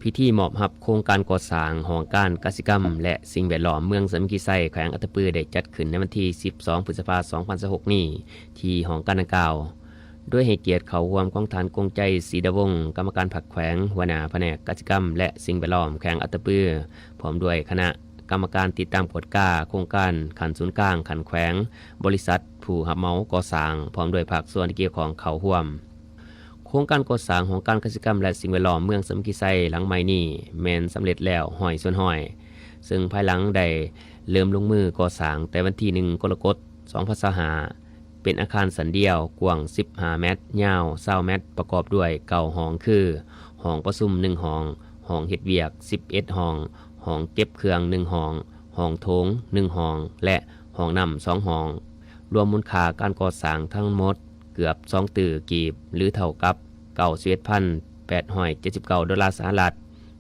ພິທີມອບຮັບໂຄງການກໍ່ສ້າງຫ້ອງການກະສິກຳ ແລະ ສິ່ງແວດລ້ອມເມືອງສາມັກຄີໄຊ ແຂວງອັດຕະປື ໄດ້ຈັດຂຶ້ນໃນວັນທີສິບສອງ ພຶດສະພາ ສອງພັນຊາວຫົກນີ້ ທີ່ຫ້ອງການດັ່ງກ່າວ ໂດຍໃຫ້ກຽດເຂົ້າຮ່ວມຂອງທ່ານ ກົງໄຈ ສີດາວົງ ກຳມະການພັກແຂວງ, ຫົວໜ້າພະແນກກະສິກຳ ແລະ ສິ່ງແວດລ້ອມແຂວງອັດຕະປື ພ້ອມດ້ວຍຄະນະກຳມະການຕິດຕາມກວດກາໂຄງການຂັ້ນສູນກາງ, ຂັ້ນແຂວງ, ບໍລິສັດຜູ້ຮັບເໝົາກໍ່ສ້າງ ພ້ອມດ້ວຍພາກສ່ວນທີ່ກ່ຽວຂ້ອງເຂົ້າຮ່ວມ. ໂຄງການກໍ່ສ້າງຫ້ອງການກະສິກຳ ແລະ ສິ່ງແວດລ້ອມເມືອງສາມັກຄີໄຊຫຼັງໃໝ່ນີ້ ແມ່ນສຳເລັດແລ້ວຮ້ອຍສ່ວນຮ້ອຍ ເຊິ່ງພາຍຫຼັງໄດ້ເລີ່ມລົງມືກໍ່ສ້າງແຕ່ວັນທີໜຶ່ງ ກໍລະກົດ ສອງພັນຊາວຫ້າ ເປັນອາຄານຊັ້ນດຽວ ກວ້າງສິບຫ້າແມັດ, ຍາວຊາວແມັດ, ປະກອບດ້ວຍເກົ້າຫ້ອງ ຄື ຫ້ອງປະຊຸມໜຶ່ງຫ້ອງ, ຫ້ອງເຮັດວຽກສິບເອັດຫ້ອງ, ຫ້ອງເກັບເຄື່ອງໜຶ່ງຫ້ອງ, ຫ້ອງໂຖງໜຶ່ງຫ້ອງ ແລະ ຫ້ອງນ້ຳສອງຫ້ອງ. ລວມມູນຄ່າການກໍ່ສ້າງທັງໝົດເກືອບສອງຕື້ກີບ ຫຼື ເທົ່າກັບເກົ້າສິບເອັດພັນແປດຮ້ອຍເຈັດສິບເກົ້າໂດລາສະຫະລັດ,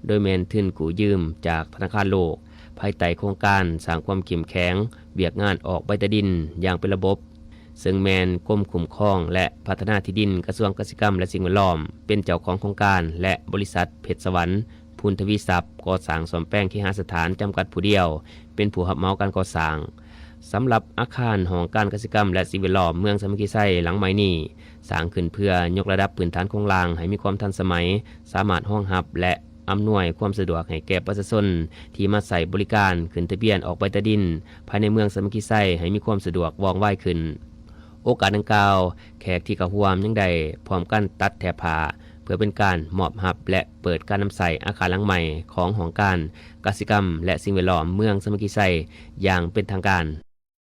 ໂດຍແມ່ນທຶນກູ້ຢືມຈາກທະນາຄານໂລກ ພາຍໃຕ້ໂຄງການສ້າງຄວາມເຂັ້ມແຂງວຽກງານອອກໃບຕາດິນຢ່າງເປັນລະບົບ, ເຊິ່ງແມ່ນກົມຄຸ້ມຄອງ ແລະ ພັດທະນາທີ່ດິນ ກະຊວງກະສິກຳ ແລະ ສິ່ງແວດລ້ອມ ເປັນເຈົ້າຂອງໂຄງການ ແລະ ບໍລິສັດເພັດສະຫວັນ ພູນທະວີຊັບ ກໍ່ສ້າງສ້ອມແປງເຄຫະສະຖານ ຈຳກັດຜູ້ດຽວ ເປັນຜູ້ຮັບເໝົາການກໍ່ສ້າງ. ສຳລັບອາຄານຫ້ອງການກະສິກຳ ແລະ ສິ່ງແວດລ້ອມເມືອງສາມັກຄີໄຊຫຼັງໃໝ່ນີ້ ສ້າງຂຶ້ນເພື່ອຍົກລະດັບພື້ນຖານໂຄງລ່າງໃຫ້ມີຄວາມທັນສະໄໝ, ສາມາດຮອງຮັບ ແລະ ອຳນວຍຄວາມສະດວກໃຫ້ແກ່ປະຊາຊົນທີ່ມາໃຊ້ບໍລິການຂຶ້ນທະບຽນອອກໃບຕາດິນ ພາຍໃນເມືອງສາມັກຄີໄຊໃຫ້ມີຄວາມສະດວກວ່ອງໄວຂຶ້ນ. ໂອກາດດັ່ງກ່າວ, ແຂກທີ່ເຂົ້າຮ່ວມຍັງໄດ້ພ້ອມກັນຕັດແຖບຜ້າ ເພື່ອເປັນການມອບຮັບ ແລະ ເປີດການນຳໃຊ້ອາຄານຫຼັງໃໝ່ຂອງຫ້ອງການກະສິກຳ ແລະ ສິ່ງແວດລ້ອມເມືອງສາມັກຄີໄຊຢ່າງເປັນທາງການ.